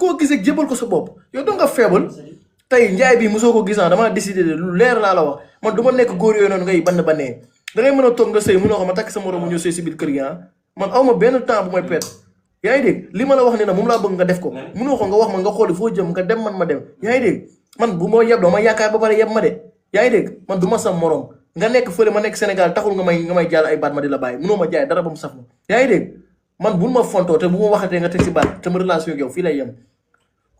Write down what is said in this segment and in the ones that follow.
koo gisee jébal ko sa bopp yow doo nga feebal tey njaay bi mosoo ko gis damaa décidé de lu leer laa la wax man du ma nekk góor yooyu noonu ngay bann bannee da ngay mën a toog nga sëy mënoo xam ma takk sa morom mu ñëw sëy si biir kër gi man aw ma benn temps bu may perte yaa ngi dégg li ma la wax ni na moom laa bëgg nga def ko mënoo ko nga wax ma nga xooli foo jëm nga dem man ma dem yaa ngi dégg man bu ma yeb doo ma yaakaar ba pare yeb ma de yaa ngi dégg man du ma sam morom nga nekk fële ma nekk Sénégal taxul nga may jàll ay baat ma di la bàyyi mënoo ma jaay dara ba mu saf ma yaa ngi dégg man bul ma fontoo te bu ma waxatee nga teg si baat te ma relation ak yow fii lay yem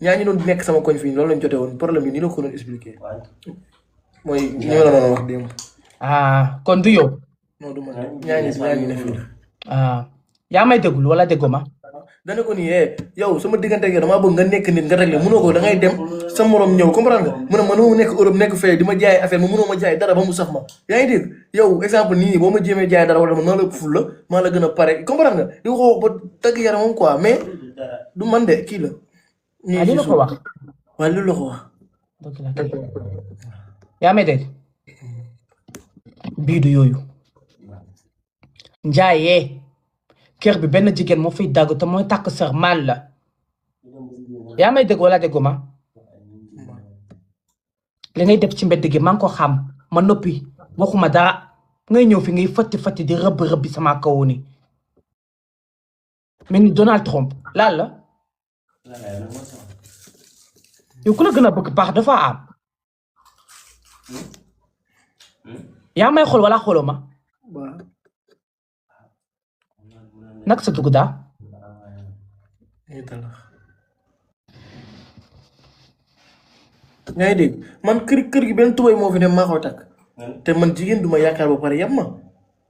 ñaa ñi doon nekk sama koñ fii loolu lañ jote woon problème bi nii la ko doon expliqué mooy ñi ma la doon wax démb kon du yow non du ma ñaa ñi ne fii yaa may déggul wala déggoo ma dana ko nii yow sama diggante ak yow damaa bëgg nga nekk nit nga réglé mënoo ko da ngay dem sa morom ñëw comprendre nga mu ne mënoo nekk Europe nekk fee di ma jaay affaire ma mënoo ma jaay dara ba mu sax ma yaa ngi dégg yow exemple nii boo ma jéemee jaay dara wala maa la ëpp ful la maa la gën a pare comprendre nga di ko ba tagg yaramam quoi mais du man de kii la li la ko wax waaw li la ko wax yaa may dégg bii du yooyu njaayee kër bi benn jigéen moo fiy dagg te mooy takk sër mal la yaa may dégg wala déggoo ma li ngay def ci mbedd gi maa ngi ko xam ma noppi waxuma dara ngay ñëw fi ngay fatti di rëbbi sama kaw ni mais ni Donald Trump laal la yow ku la gën a bëgg baax dafa am yaa may xool wala xooloo ma nag sa dugg daa yaa ngi dégg man kër gi benn tubay moo fi ne maa koy takk te man jigéen du ma yaakaar ba pare yam ma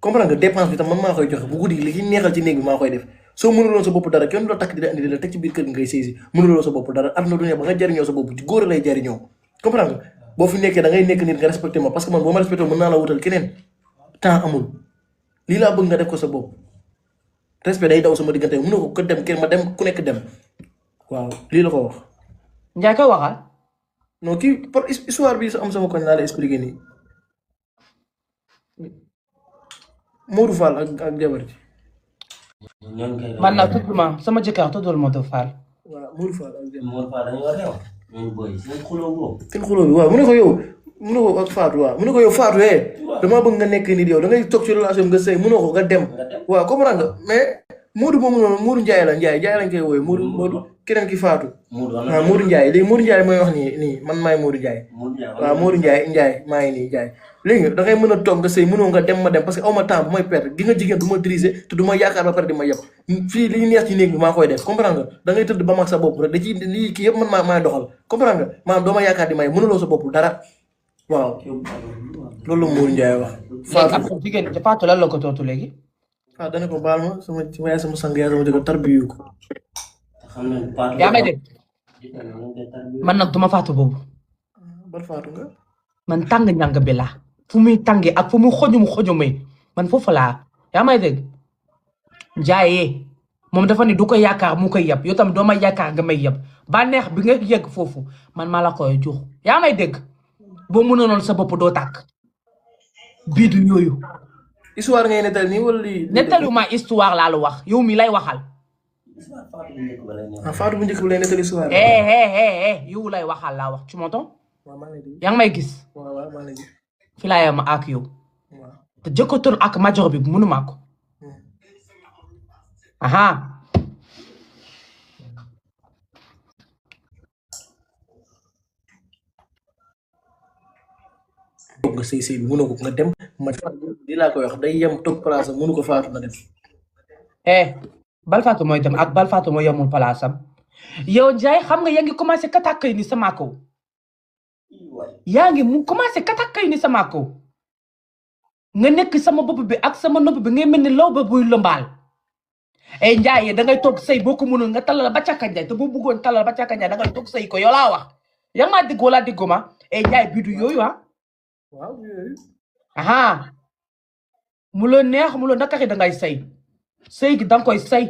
comprendre nga dépense bi tam man maa koy joxe bu guddi li ci neexal ci néeg bi maa koy def soo mënuloon sa bopp dara kenn du la takk di la andi di la teg ci biir kër gi ngay sëy mënuloo sa bopp dara am na du ne ba nga jariñoo sa bopp góor lay jariñoo comprendre nga boo fi nekkee da ngay nekk nit nga respecté ma parce que man boo ma respecté mën naa la wutal keneen temps amul lii laa bëgg nga def ko sa bopp respect day daw sama diggante mënoo ko dem kenn ma dem ku nekk dem waaw lii la ko wax Njaay koy waxal non kii par histoire bi am sama koñ laa la expliqué nii Modou Fall ak jabar ji man nag tudduma sama jëkkër tuddul Modou Fall waaw Modou Fall ak jabar Modou Fall dañu war a wax ñun boy seen xuloo boobu seen xuloo bi waaw mu ne ko yow mu ne ko ak Fatou waaw mu ne ko yow Fatou damaa bëgg nga nekk nit yow da ngay toog ci relation nga sëy mënoo ko nga dem waaw comprendre nga mais Modou boobu noonu Modou Ndiaye la Ndiaye lañ koy wooye Modou keneen ki Fatou waaw Modou Ndiaye léegi Modou Ndiaye mooy wax nii man maay Modou Ndiaye waaw Modou Ndiaye maa ngi nii Ndiaye léegi da ngay mën a toog nga sëy mënoo nga dem ma dem parce que aw ma temps bu may perdre gi nga jigéen du ma triser te du ma yaakaar ba pare di ma yeb fii li ñu neex ci néeg bi maa koy def comprendre nga da ngay tëdd ba mag sa bopp rek da ci lii kii yëpp man maay doxal comprendre nga maanaam doo ma yaakaar di may mënuloo sa bopp dara waaw loolu Modou Ndiaye wax Fatou jigéen Fatou lan la ko tontu léegi dana ko baal ma sama sang yaa sama jëkkër tarbiyu ko yaa may dégg man nag duma Fatou boobu ban Fatou nga man tàng ñàng bi la fu muy tàngee ak fu muy xojumee man foofu laa yaa may dégg njaayee moom dafa ne du ko yaakaar mu koy yab yow tam doo ma yaakaar nga may yab ba neex bi nga yegg foofu man maa la koy jox yaa may dégg boo mënoon sa bopp doo tàkk bii du yooyu histoire ngay nettali nii wala lii nettali ma histoire laa la wax yow mi lay waxal Fatou bu njëkk bi lay nettali histoire yow lay waxal laa wax tu m'entends yaa ngi may gis fi laa yem ak yow te jëkkatoon ak major bi mënu maa ko aha nga sëy bi mënoo ko nga dem ma di laa koy wax day yem toog place am mënu ko Fatou na dem bal Fatou mooy dem ak bal Fatou mooy yemul place am yow Ndiaye xam nga yaa ngi commencé katakay ni sama kaw yaa ngi mu commencé katakay ni sama kaw nga nekk sama bopp bi ak sama nopp bi ngay mel ni law ba buy lëmbaal Ndiaye da ngay toog sëy boo ko mënul nga talal ba càkka Ndiaye te boo bëggoon talal ba càkka Ndiaye da ngay toog sëy ko yow laa wax yaa maa dégg wala déggoo ma Ndiaye bii du yooyu waaw aha mu la neex mu la nakaxi da ngay sëy gi danga koy sëy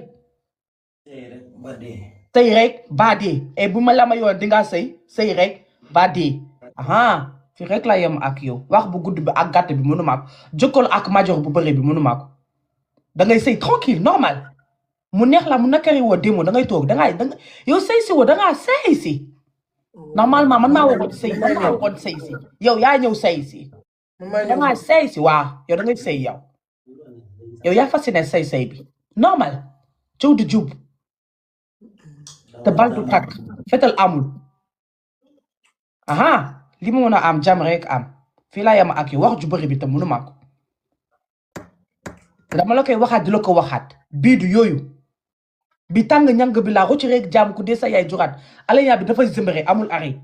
sëy rek ba dee bu ma la ma yoon di nga sëy rek ba dee aha fi rek la yem ak yow wax bu gudd bi ak gàtt bi mënu maa ko jokkoo ak major bu bëri bi mënu maa ko da ngay sëy tranquille normal mu neex la mu nakari woo démo da ngay toog da yow sëy si woo da ngaa sëy si normalement man maa waxoon sëy si yow yaa ñëw sëy si da ngaa sëy si waa yow da ngay sëy yow yaa fasciné sëy bi normal coow du jub te bal du takk fetal amul aha li mu mën a am jàmm rek am fii laa yama ak yow wax ju bëri bi te mënu ma ko dama la koy waxaat di la ko waxaat bii du yooyu bi tàng ñang bi laa ko ci rek jàmm ku dee sa yaay juraat alañaa bi dafa zëmbëre amul arrêt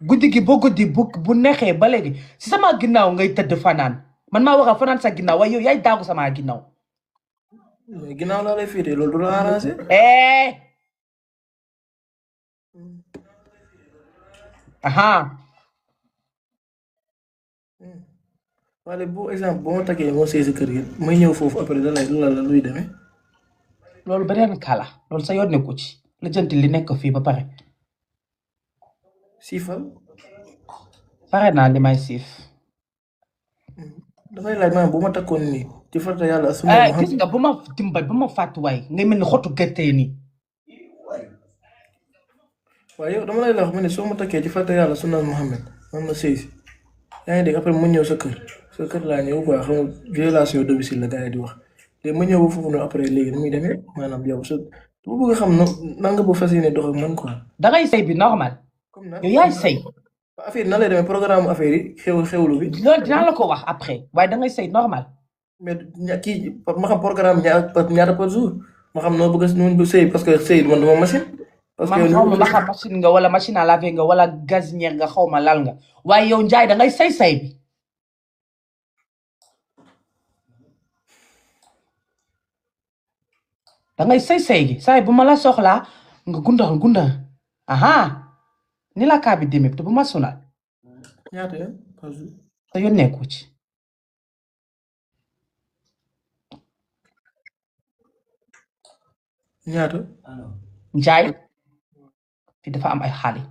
guddi gi boo guddi bu neexee ba léegi si sama ginnaaw ngay tëdd fanaan man maa war a fanaan sa ginnaaw waaye yow yaay daagu sama ginnaaw ginnaaw laa lay féetee loolu du la arrangé aha wala bu exemple boo ma takkee moo sëy si kër gi may ñëw foofu après da lay la luy demee loolu beneen kala loolu sa yoon nekku ci la jënti li nekk fii ba pare siifal pare naa li may siif dafay laaj maanaam bu ma takkoon nii ci farata yàlla gis nga bu ma dimbal bu ma fàttuwaay ngay mel ni xottu gerte nii waaye yow dama lay la wax ma ne soo ma takkee ci farata yàlla sunna Muhammad man ma sëy si yaa ngi dégg après mu ñëw sa kër laa ñëw quoi xam nga violation domicile la gars yi di wax léegi ma ñëw ba foofu noonu après léegi nu muy demee maanaam yow sa bu bëgg a xam nanga bu fas yéene dox ak man quoi dangay sëy bi normal comme na yow yaay sëy affaire yi nan lay demee programme affaire yi xewlu bi loolu dinaa la ko wax après waaye dangay sëy normal mais kii ma xam programme ñaata par jour ma xam noo bëgg a noonu bu sëy parce que sëy man duma machine parce que xaw ma xam machine nga wala machine à laver nga wala gazinière nga xaw ma lal nga waaye yow Njaay dangay sëy bi dangay sëy gi saa bu ma la soxlaa nga gundal aha ni la kaa bi demee te bu ma sonal ñaata yoon par jour sa yoon nekku ci ñaata Njaay fi dafa am ay xale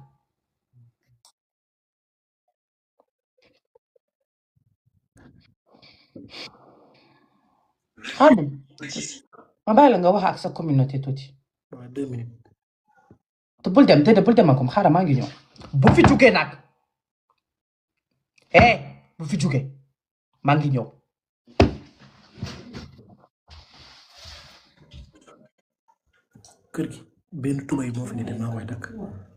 ma bàyyi la nga wax ak sa communauté tuuti waaw 2 minutes te bul dem akom xaaral maa ngi ñëw bu fi jugee nag bu fi jugee maa ngi ñëw kër gi benn tubay moo fi ne te maa koy takk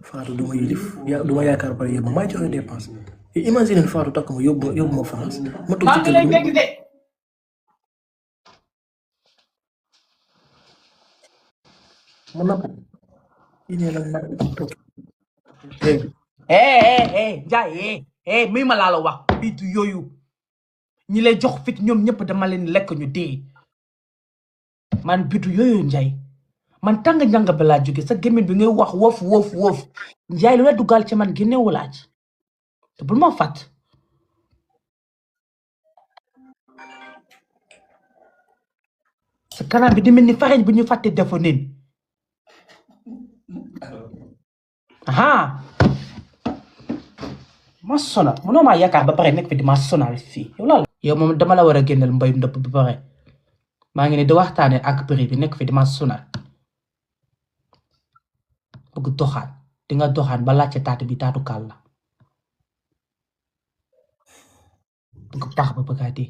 Fatou du ma yilif du ma yaakaar pare yëpp ma maay joxe dépense et imagine Fatou takk ma yóbbu ma France ma toog ci kër gi ma napp yéen la napp toog léegi Njaay muy ma laa la wax biitu yooyu ñi lay jox fit ñoom ñëpp dama leen lekk ñu dee man biitu yooyu Njaay man tàng njàng bi laa jóge sa gémmiñ bi ngay wax woof Njaay lu la dugal ci man génnewu laaj te bul ma fàtt sa kanam bi di mel ni fariñ bu ñu fàtte defo nin aha ma sonal mënoo maa yaakaar ba pare nekk fi di ma sonal fii yow moom dama la war a génneel mbayu ndëpp ba pare maa ngi ne di waxtaane ak bëri bi nekk fi di ma sonal bëgg doxaan di nga doxaan ba laajte taatu bi taatu kàll la bëgg baax ba bëggaa dee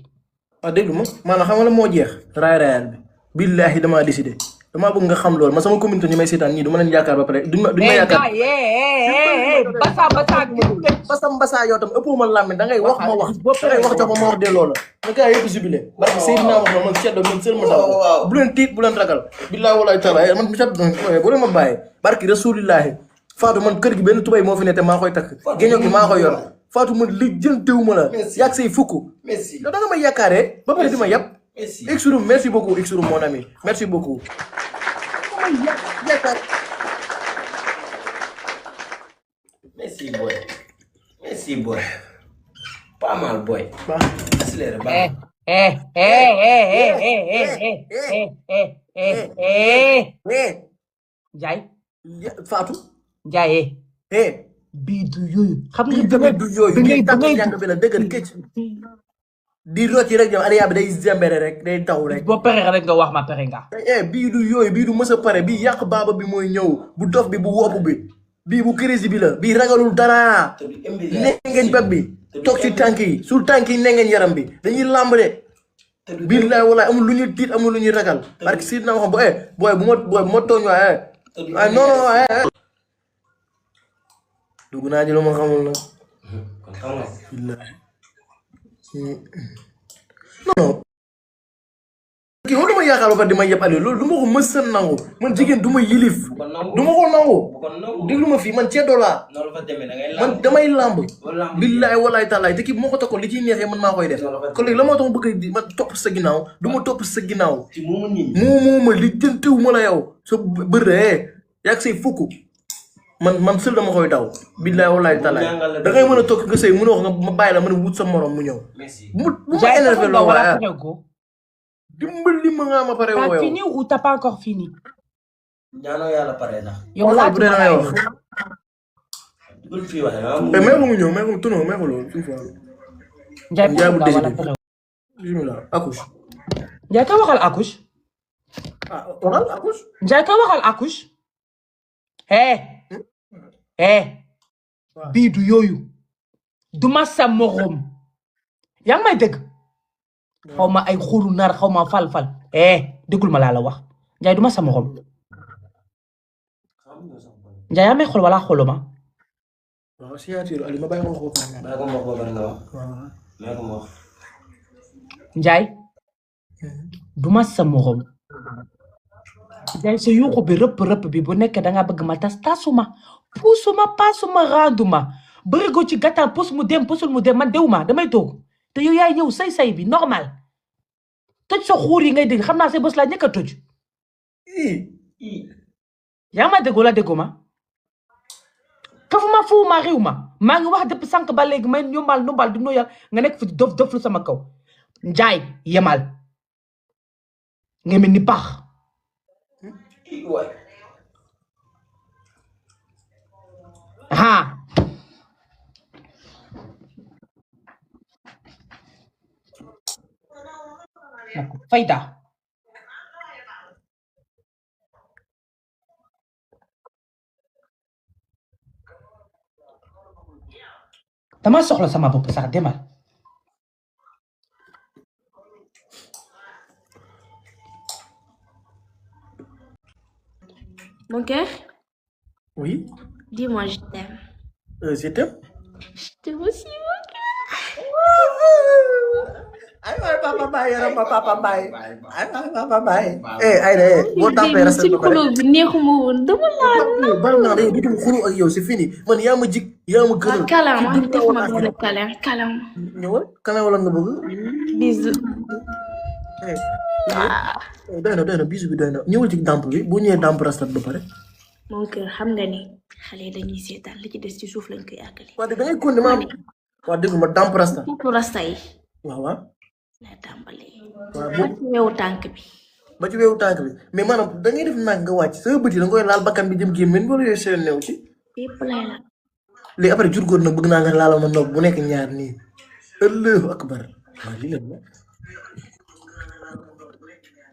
déglu ma maanaam xam nga la moo jeex raayal bi billaahi damaa décidé damaa bëgg nga xam loolu ma sama communauté ñi may seetaan ñii du ma leen yaakaar ba pare duñ ma yaakaar basa yow tam ëppoo ma làmmiñ da ngay wax ma wax da ngay wax jox ma wax delloo la na gaa yëpp jubilé barke Seydina wax na man seddo man sël ma daw bu leen tiit bu leen ragal billaahi walaay taala man mi bu leen ma bàyyi barke rasulillahi Fatou man kër gi benn tubay moo fi ne te maa koy takk géño gi maa koy yor Fatou man li jëntewu ma la yàgg say fukk yow da nga may yaakaaree ba pare di ma yàpp Xroum merci beaucoup Xroum mon ami merci beaucoup merci boy pas mal boy accéléré ba Njaay Fatou Njaay bii du yooyu xam nga du yooyu ngay tàgg jàng bi la dëggal këcc di rocci rek jëm Aliya bi day zembere rek day daw rek. boo pere rek nga wax ma pere nga. bii du yooyu bii du mës a pare bii yàq baaba bi mooy ñëw bu dof bi bu wopp bi bii bu crise bi la bii ragalul dara nengeñ bab bi toog ci tànk yi su tànk yi nengeñ yaram bi dañuy làmb de billaay walaay amul lu ñuy tiit amul lu ñuy ragal parce que si na wax booy bu ma tooñ waaye ay non non dugg naa ji lu ma xamul na billaay non kii wala ma yaakaar ba pare di ma yeb Aliou loolu du ma ko mës a nangu man jigéen du ma yilif du ma ko nangu déglu ma fii man ceddo laa man damay lamb billaay walaay taalaay te kii bu ma ko takkoon li ciy neexee man maa koy def kon léegi la moo tax bëgg di ma topp sa ginnaaw du ma topp sa ginnaaw mooma li jëntiw ma la yow sa bëree yàgg say fukk man sël dama koy daw billaay walaay taalaay da ngay mën a toog nga sëy mën a wax nga ma bàyyi la mën a wut sa morom mu ñëw bu ma énervé loo waaye dimbali ma nga ma pare woo yow. T'as fini ou t'as pas encore fini? ñaanoo yàlla pare na. yow laa bu dee da ngay wax. bul fi waxee ah. mais mu ñëw mais mu tunoo mais loolu suñu fa. Ndiaye bu wala pare. bismillah accouche. Ndiaye ka waxal accouche. ah waxal accouche. Ndiaye ka waxal accouche. bii du yooyu. duma sa morom. yaa ngi may dégg. xaw ma ay xuru nar xaw ma fal-fal déggul ma laa la wax Ndiaye du ma sa morom Ndiaye yaa may xool wala xooluma. waaw signature Aliou ma bàyyi ma wax ko. Ndiaye du ma sa morom Ndiaye sa yuuxu bi rëpp bi bu nekk da nga bëgg ma tasuma puusuma paasuma randuma bërigo ci gàttal pus mu dem pusul mu dem man dewuma damay toog te yow yaay ñëw say bi normal toj sa xuur yi ngay dégg xam naa say bës laa njëkk a toj. yaa ma déggoo la déggoo ma. kafuma fuuma réew ma maa ngi wax depuis sànq ba léegi may ñombal di noyal nga nekk fi dof lu sama kaw Ndiaye yemal nga mel ni baax. fayda dama soxla sama bopp sax demal. Mon cœur? Oui. Dis-moi, je t'aime. Je t'aime. Je t'aime aussi, mon cœur. Ay papa bye yaram ma papa bye. Ay papa bye. Ay de boo tàmpee rasta ba pare. bi neexuma woon dama laa. Bal naa de du xulu ak yow c'est fini man yaa ma jig yaa ma gënal. Kalam ma def ma doon kalam. ñëwal kana wala nga bëgg. Bisou. doy na bisu bi doy na ñëwal ci damp bi bu ñëwee damp rasta ba pare. Mon cœur xam nga ni xale dañuy seetaan li ci des ci suuf lañ koy àggale. waaw da ngay continuer ma waaw dégg ma damp rasta. pour rasta yi. waaw. la tàmbalee. waaw ba ci wewu tànk bi. ba ci wewu tànk bi mais maanaam da ngay def nag nga wàcc sa bët yi da nga koy laal bakkan bi jëm gémmiñ wala yooyu seen new ci. fépp lay la. léegi après jur góor nag bëgg naa nga laal ma nopp bu nekk ñaar nii. Allahu akbar waaw lii la.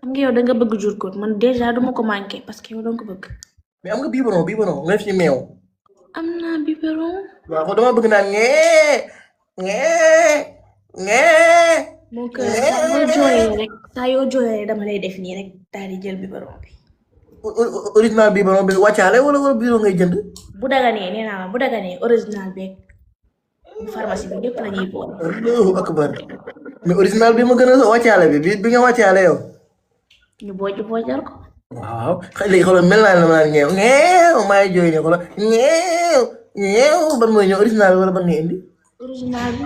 xam nga yow da nga bëgg jur ko man déjà duma ko manqué parce que yow doo ko bëgg. mais am nga biberon nga def ci meew. am naa biberon. waaw kon dama bëgg naan ngee. mon cœur boo jooyee rek saa yoo jooyee dama lay def nii rek daal di jël biberon bi. original biberon bi wàccaale wala biberon ngay jënd. bu daganee nee naa la bu daganee original beeg pharmacie bi lépp la ñuy boole. Allahu akbar mais original bi ma gën a wàccaale bi nga wàccaale yow. ñu boojal ko. waaw léegi xoolal mel naa la ma naan ñeew maa ngi jooy ne xoolal ñeew ban mooy ñëw original bi wala ban nga indi. original bi.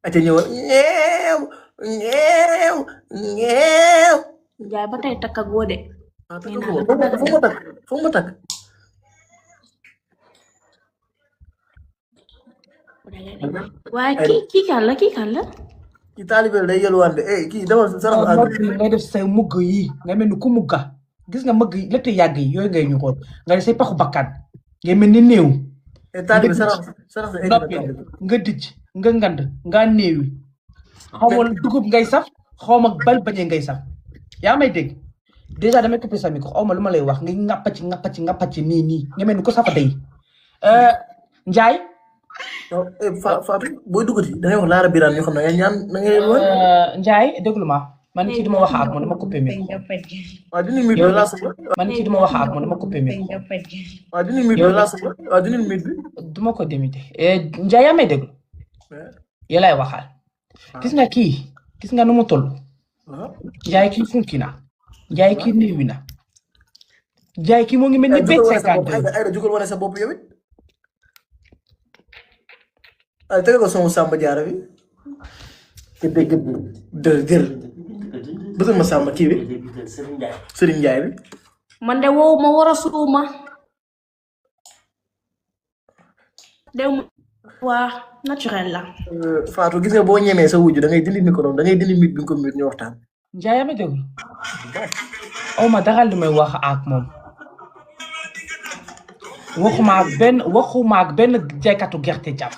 ate ñëwal ñeew. Njaay ba tey takk ak woo de. foog ma takk. waaye kii kan la. kii taalibe day yelwaan de kii dama sarax ak ngay def say mugg yi nga mel ni ku mugga gis nga mëgg létt yàgg yi yooyu ngay ñu xool nga def say paxu bakkan ngay mel ni néew. taalibe sarax nga dijj nga ngand nga néewi xaw ma dugub ngay saf xaw ma bal bañe ngay saf yaa may dégg déjà damay coupé sa micro xaw ma lu ma lay wax ngay ngappaci nii nga mel ni ko safa tey Njaay Fatou booy duggati da ngay wax Laara Birane ñu xam ne ñaan da ngay woon. Njaay déglu ma man kii duma wax ak moom dama coupé micro. waaw dinañ mute bi laa soxla. man kii duma wax ak moom dama coupé micro. waaw dinañ mute bi laa soxla waaw dinañ mute bi. duma ko démité Njaay yaa may déglu. yow lay waxal. gis nga kii gis nga nu mu toll. Njaay kii funki na. Njaay kii néewi na. Njaay kii moo ngi mel ni bête 52. ay da jugal wane sa bopp yow it. ay tege ko sama Samba Diarra bi. gëdd dër bëgg ma Samba kii bi Serigne Ndiaye bi. man de wow ma war a suuma. dew ma waa naturel la. Fatou gis nga boo ñemee sa wujju da ngay dindi micro da ngay dindi mute bi nga ko mute ñu waxtaan. Njaay yaa may déglu. aw ma dara lu may wax ak moom. waxuma ak benn jaaykatu gerte jàpp.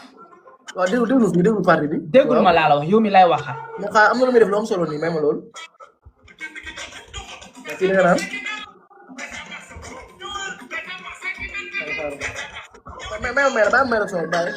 waaw déglu parti bi. déggul ma laa la wax yow mi lay waxal. mu xaar am na lu muy def lu am solo nii may ma loolu. kii da nga naan. may la sama bàyyi.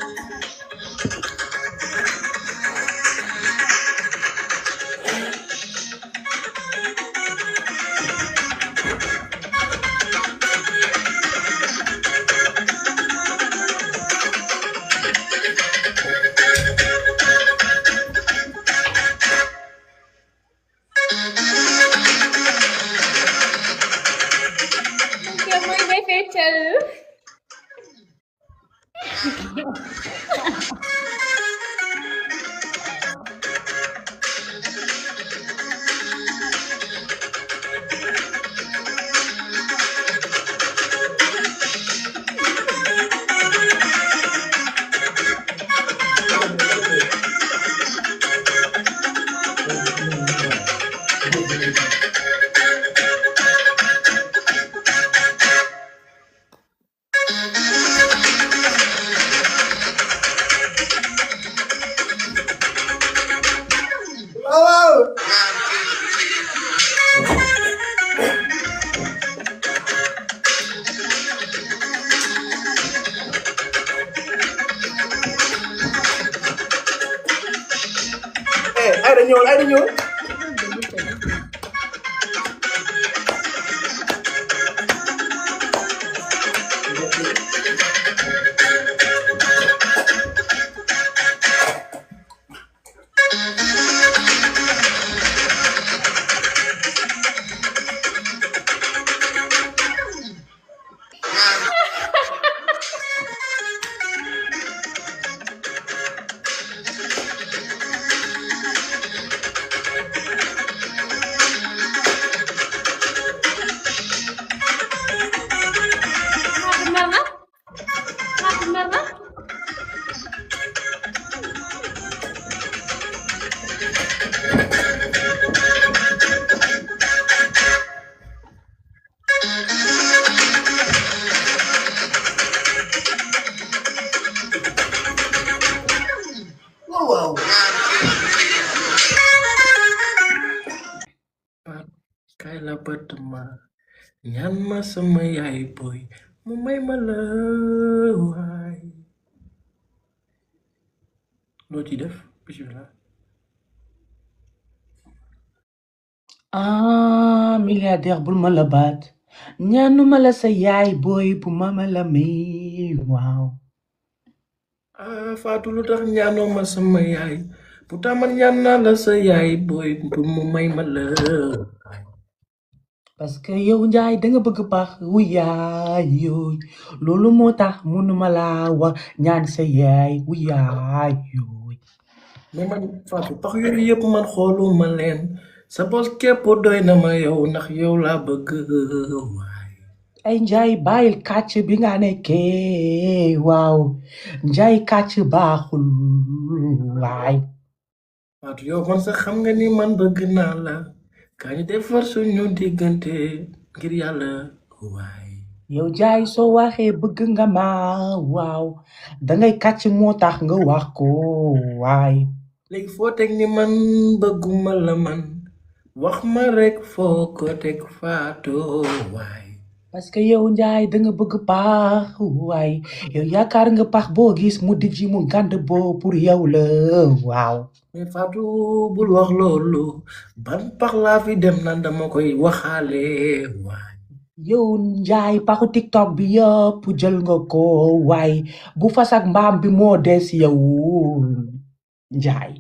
ay da ñëw. Kay la bët ma ñaan ma sama yaay boy mu may ma la waay loo ci def bismillah. Milliardaire bul ma la baat ñaanuma la sa yaay boy bu ma la may waaw. Fatou lu tax ñaanoo ma sama yaay pourtant man ñaan naa la sa yaay boy bu mu may ma la. parce que yow Njaay da nga bëgg baax wu yaay yooy loolu moo tax mënuma laa wax ñaan sa yaay wu yaay yooy. mais man Fatou pax yooyu yëpp man xooluma leen sa bos képp doy na ma yow ndax yow laa bëgg waay. ay Njaay bàyyil kàcc bi nga nekkee waaw Njaay kàcc baaxul waay. Fatou yow man sax xam nga ni man bëgg naa la kañ defar suñu diggante ngir yàlla waay. yow Njaay soo waxee bëgg nga ma waaw dangay kàcc moo tax nga wax ko waay. léegi foo teg ni man bëgguma la man wax ma rek foo ko teg Fatou waay parce que yow Njaay da nga bëgg paax waay yow yaakaar nga paax boo gis mu dijji mu gànd boo pour yow la waaw mais Fatou bul wax loolu ban pax laa fi dem nan dama koy waxaale waay yow Njaay paxu TikTok bi yëpp jël nga ko waay bu fas ak mbaam bi moo des yow Njaay